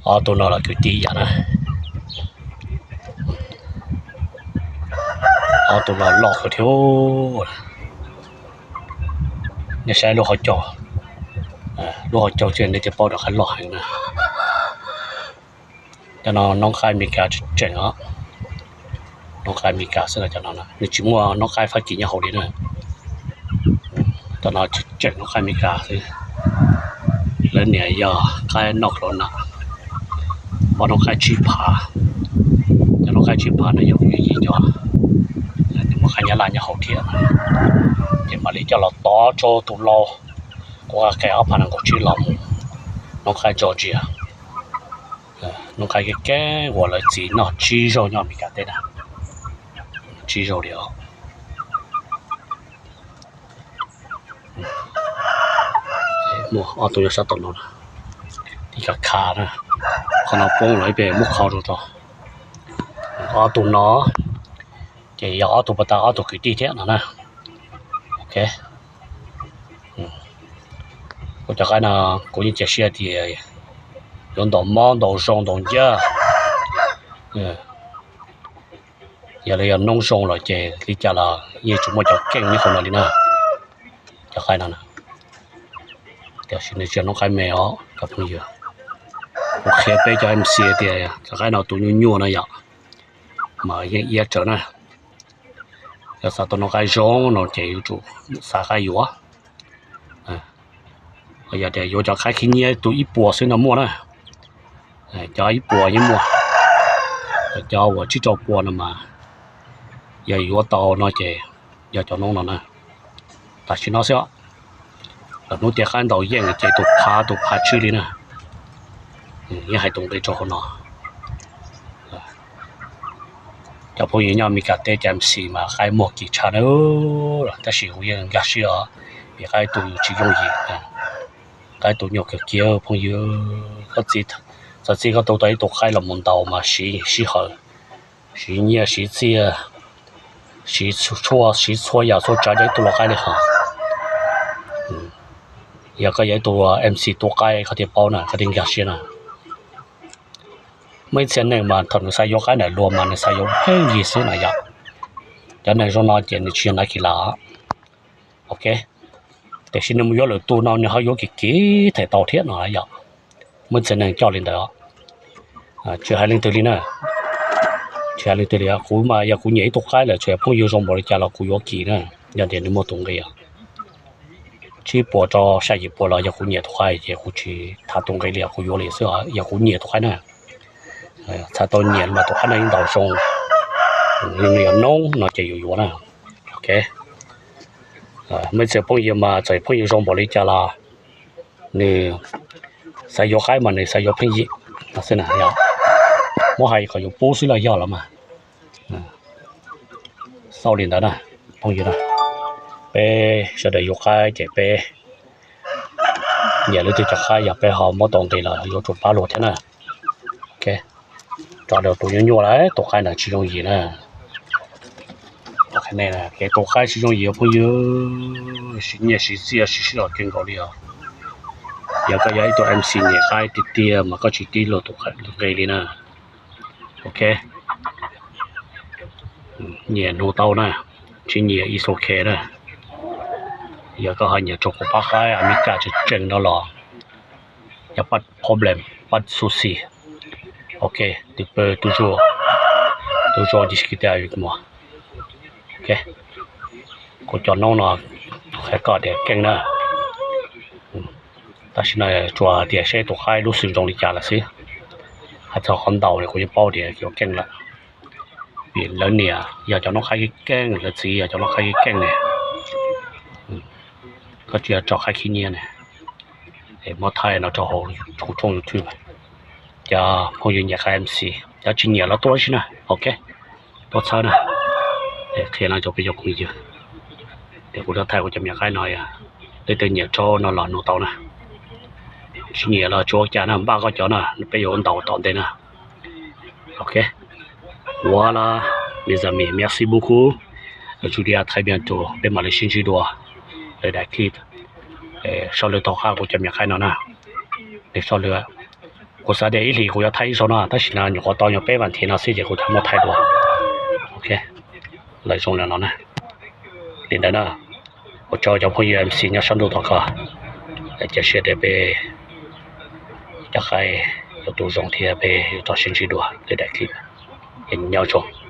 Ob tug no los kwv tij ib yam na. Ob tug no loj kawg thiab. Nej saib lub hauv caug, lub hauv caug tsis nej thiaj paub rau qab loj heev na. Cov no noob qaib Amelikas tseem os. Noob qaib Amelikas xwb no, cov no nws tsis muaj noob qaib Fab Kis nyob hauv li na. Cov no tseem noob qaib Amelikas xwb. Lawv niam yog qaib North Carolina, ob noob qaib tsib phav. Cov noob qaib tsib phav no yog kuv yij cov, nws muaj qaib Nyab Laj nyob hauv thiab, ces mam li coj los tov rau tus lau, kuv qa qe ob phav nees nkaum tsib los mus noob qaib Georgia. Noob qaib keeb keeb uas lawv txiv noj tsib zaug nyob Amelikas teb na, tsib zaug li os. Muaj ob tug nyob sab tom no, ib ka kha na, qhov no poob los ib pliag muab kho rau tso. Ob tug no ces yog ob tug pas tas ob tug kwv tij thiab no na. Ok, kuv cov qaib no kuv yeej cia siab tias yuav ntaus mob ntaus zoo ntaus ncaj. Yog lawv yog noob zoo los ces li cas los yeej tsis muaj cov keej nyob hauv no li na. Cov qaib no, tiam sis nws tsis yog noob qaib me os cov phooj ywg. Kuv qhia peb cov MC tias cov qaib no tus nyuaj nyuaj no yom, mas yeej iab tsawv na. Yog xav tau noob qaib zoo no ces yuav tsum xav qaib yuav. Yog tias yuav cov qaib khib nyiab tus ib puas xwb no muaj na, cov ib puas yeej muaj, cov uas tsib rau puas no mas yog yuav tau no ces yog cov noob no na. Tam sim no xwb os, lwm hnub tias qaib ntaus yeej ces tus phav tus phav tswb li na. Yeej hais tus nqi rau hauv no. Cov phooj ywg nyob Amelikas teb cov MC mas qaib muag kim tshaj na, tab sis kuv yeej nkag siab os, vim qaib tus tsis yooj yim, qaib tus nyuaj kawg kiag phooj ywg. Txawm txij koj tau tau ib tug qaib los mus ntaus mas siv sij hawm, siv nyiaj siv txiaj, siv txhua, siv txhua yam txhua tsav rau ib tug lau qaib li hos. Yog koj yog ib tug MC tua qaib koj thiaj paub na, koj thiaj nkag siab na. Muaj ib txhia neeg mas thaum nws xav yuav qaib ntawm luag mas nws xav yuav pheej yig xwb na yom. Cov neeg zoo no ces nws tsis yog nav kis las. Ok, tiam sis nws mus yuav lwm tus no nws ho yuav kim kim them tau thiab no yom. Muaj ib txhia neeg coj li ntawd. Tsis hais leej twg li na, tsis hais leej twg li. Kuv mas yog kuv nyiam ib tug qaib lawm txawm phooj ywg zoo npaum li cas los kuv yuav kim na. Yog tias nws muaj tus nqi tsib puas rau xya yim puas los yog kuv nyiam tus qaib ces kuv tsis tham tus nqi li, kuv yuav li xwb. Yog kuv nyiam tus qaib na, txhais tau nyiam mas tus qaib no yeej ntaus zoo, nws yog noob no ces yus yuav na. Ok, muaj ib txhia phooj ywg mas txawm phooj ywg zoo npaum li cas los nws xav yuav qaib mas nws xav yuav pheej yig no xwb na. Muab hais kom yus pub xwb los yog los mas. Xauj li ntawd na, phooj ywg na, peb sawv daws yuav qaib ces peb nyiam leej twg cov qaib yog peb ho muab tau nqi los yuav tsum pab luag thiab na. Ok, tso rau tus nyuaj nyuaj lawm, tus qaib ntawd tsis yooj yim na. Kev tua qaib tsis yooj yim phooj ywg, siv nyiaj siv txiaj siv sij hawm kawg nkaus li os. Yog koj yog ib tug MC nyiam qaib tiag tiag mas koj tsis tib luag tus nqi li na. Ok, nyiam nug tau na, tsis nyiam it's ok na. Yog koj ho nyiam rau kuv pab qaib Amelikas tseem tseem no los, yog pab problem, pab xuxi. Ok, tu pw tu zuag, tu zuag discutir avec moi. Ok, kuv cov noob no qhia koj tias keej na. Tam sim no tsuas tias seb tus qaib lub xwm zoo li cas lawm xwb. Hais txog qhov ntaus kuv yeej paub tias yuav keej lawm, vim lawv niam yog cov noob qaib keej keej, lawv txiv yog cov noob qaib keej keej ne. Koj tsis yog tso qaib khib nyiab ne. Es muab thaij no rau hauv kuv tshooj YouTube. Cov phooj ywg nyiam qaib MC, cov tsis nyiam los tuaj ib si na, ok, tuaj txhawb na. Qhia no rau peb cov phooj ywg tias kuv tuaj thaij kuv cov me nyuam qaib no, leej twg nyiam rau no los nug tau na. Tsis nyiam los tsis ua cas na, npaj koj cov na, peb yuav ntaus tom ntej na. Ok, voilà, mes amis, merci beaucoup. Je vous dis à très bientôt, peb mam li sib ntsib dua lwm daim clip. Sau lwm tom qab kuv cov me nyuam qaib no na, nws sau lwm. Kuv xav tias ib hlis kuv yuav thaij ib zaug no tab sis no nyuam qhuav tau nyuag peb vas thiv no xwb ces kuv thiaj muab thaij dua. Lawv zoo li no na. Li ntawd na, ua tsaug cov phooj ywg M C nyob sab ntuj tom ko, cia siab tias peb cov qaib yuav tu zoo thiab peb yuav tau sib ntsib dua lwm daim clip. Nyob zoo.